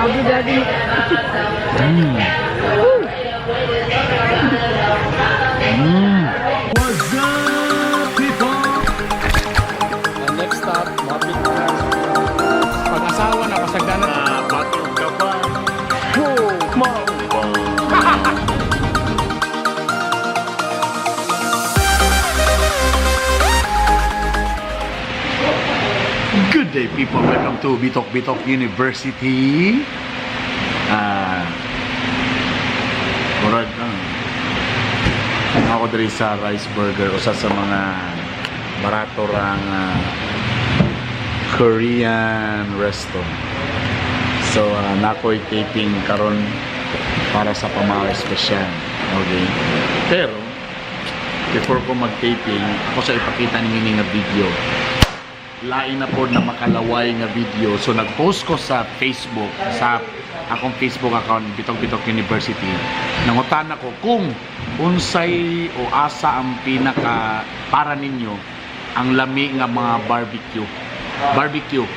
Grabe, daddy. What's up, people? Ang next stop, mapit na. Pag-asawa na, pasagdanan. Batog ka ba? Whoa, mao. Good day, people. Welcome to Bitok Bitok University. Murag, ako diri sa Rice Burger, usa sa mga barato rang Korean resto. So, nakoy taping karon para sa Pamao Espesyal. Okay. Pero, before ko mag-taping, ako sa ipakita ninyo nga video. Lain na po na makalaway nga video. So, nag-post ko sa Facebook, sa akong Facebook account, Bitok Bitok University. Nangutan ako kung unsay o asa ang pinaka para ninyo ang lami nga mga barbecue. Barbecue.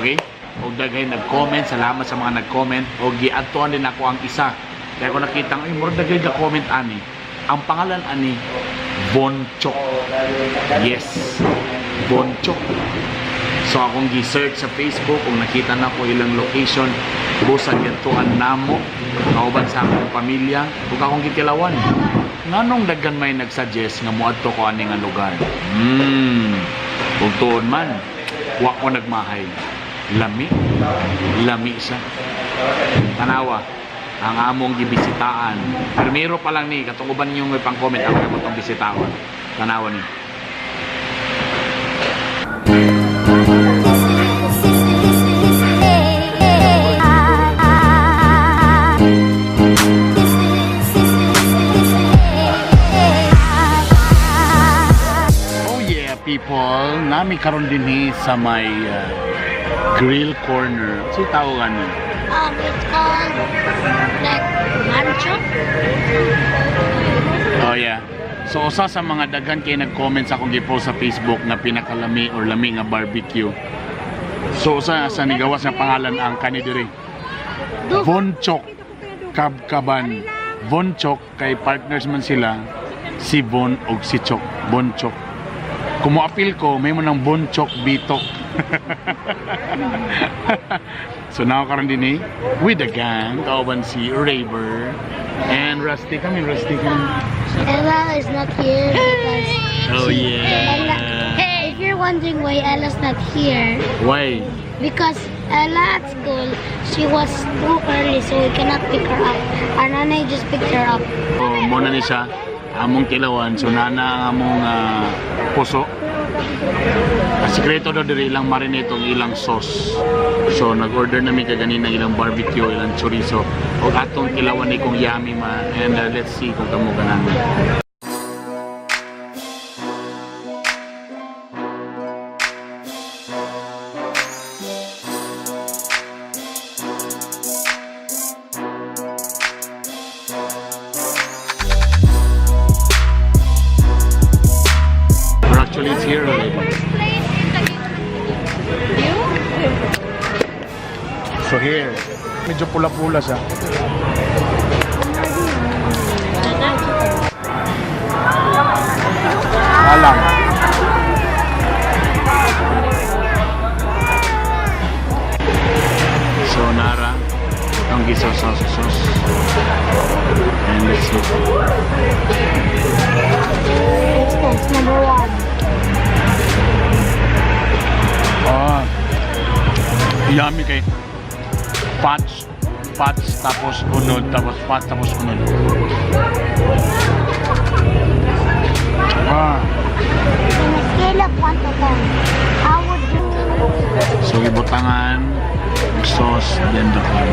Okay? Og daghay nag-comment, salamat sa mga nag-comment. Og giadtuan din ako ang isa. Kaya ko nakita, ay, murag daghay ga-comment ani. Ang pangalan ani, Bonchok. Yes. Bonchok. So akong gi-search sa Facebook kung nakita na ko ilang location, busa giadtuan namo kauban sa akong pamilya ug akong gitilawan. Nganong daghan may nagsuggest nga moadto ko ani nga lugar? Ug tuon man, wa ko nagmahay. Lami. Lami siya. Tanawa ang among gibisitaan. Primero pa lang ni katong uban niyo may pang-comment ako mo tong bisitaon. Tanawa ni. Oh yeah, people. Nami karon dinhi sa may grill corner. Si tawag ano? It's called like mancho. Oh yeah. So usa sa mga daghan kay nag-comment sa akong gi-post sa Facebook nga pinakalami or lami nga barbecue. So usa sa nigawas nga pangalan ang kani diri. Bonchok Kabkaban. Bonchok kay partners man sila si Bon og si Chok. Bonchok. Kung moapil ko, may mo ng Bonchok Bitok. So now karon din eh, with the gang, kauban si Raver and Rusty kami, Rusty kami. Ella is not here because Oh Ella, yeah. if you're wondering why Ella's not here, Why? Because Ella at school, she was too early, so we cannot pick her up. Our nanay just picked her up. Oh, muna ni siya among tilawan, so nana ang among puso. Ang sikreto daw diri ilang marinate og ilang sauce. So nag-order nami kaganina ilang barbecue, ilang chorizo. Og atong tilawan ni kung yummy ma, and let's see kung kamo ganahan. Or actually it's here already. Place in Taguig. So here, medyo pula-pula siya. Alam. So Nara, ang giso sauce sauce. And let's see. That's number one. Ah. Yummy kay fats, fats tapos unod, tapos fats tapos unod. Ah. In a scale of 1 to 10, how would you So ibutangan sauce then the corn.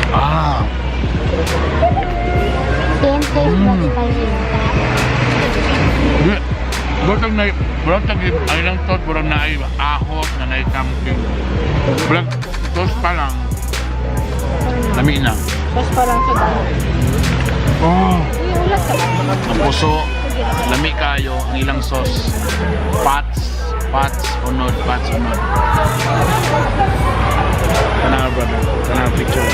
Ah, Same taste but spicy? Di. Burag na burag tag ay lang tot, burag na ay ahot na na something. Burag toast pa lang. Lami na. Tapos parang sa dami. Oh, Uy, ulat ka ba? ang puso, lami kayo, ang ilang sauce, pots, Pats, unod, pats, unod. Kana, brother. Kana picture.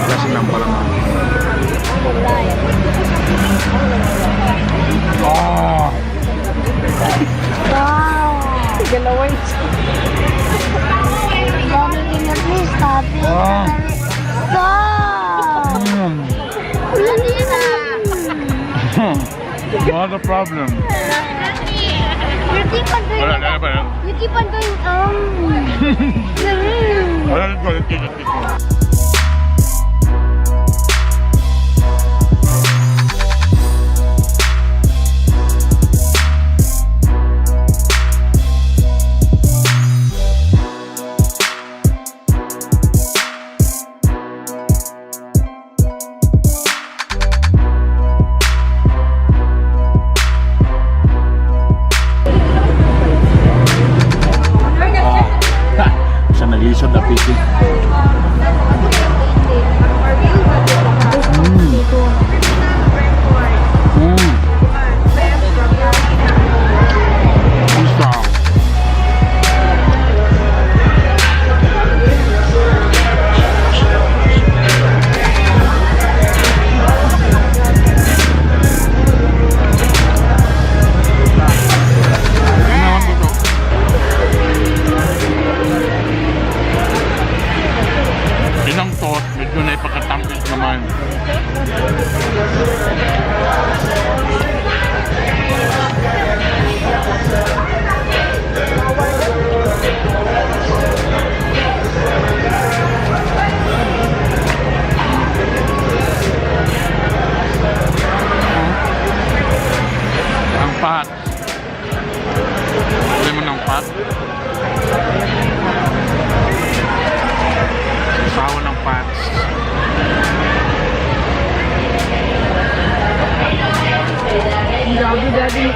Kasi lang pala mga. Oh! Wow. Galaway. Mommy, can you please stop it? Ah. Stop! Not a problem. You keep on doing Wala, wala, wala. You keep on doing. Wala, let's go, let's go, let's go. Ah. Siya naglisod na piki. Gusto. Naman ko to. Ilang tot, medyo naipakatampis naman. Ang pat. Huli mo ng pat. Sawa ng pats. Grabe, Daddy.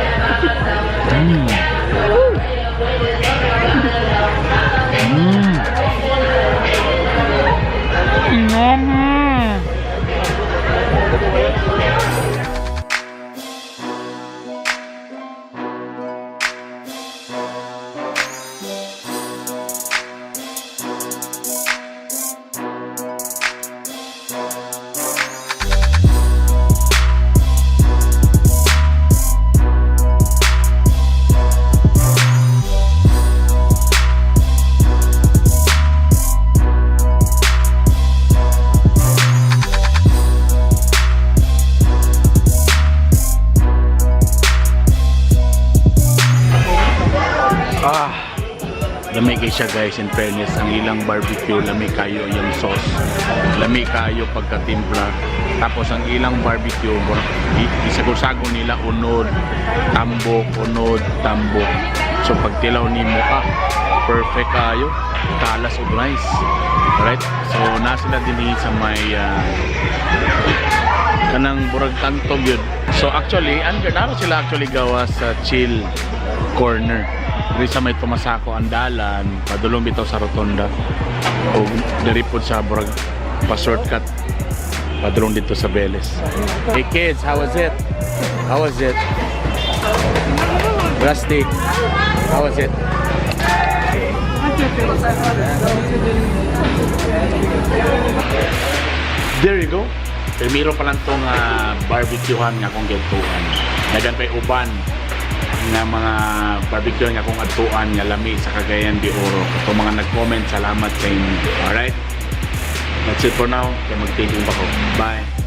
Yummy! Ah, lami kay siya, guys, in fairness, ang ilang barbecue, lami kayo yung sauce. Lami kayo pagkatimpla. Tapos ang ilang barbecue, isagol-sago nila unod, tambok, unod, tambok. So pagtilaw nimo ah, perfect kayo. Kalas og rice. Right? So na sila dinhi sa may kanang burag kanto gyud. So actually, under naro sila actually gawa sa chill corner. Diri sa may Tomasaco ang dalan, padulong bitaw sa rotonda. O diri pod sa burag pa shortcut padulong dito sa Beles. Hey kids, how was it? How was it? Rusty, how was it? There you go. Primero pa lang tong barbecuehan nga akong giadtuan. Dagan pa'y uban nga mga barbecue nga akong adtuan nga lami sa Cagayan de Oro. Katong mga nag-comment, salamat sa inyo. Alright? That's it for now. Kaya mag-taping pa ko. Bye!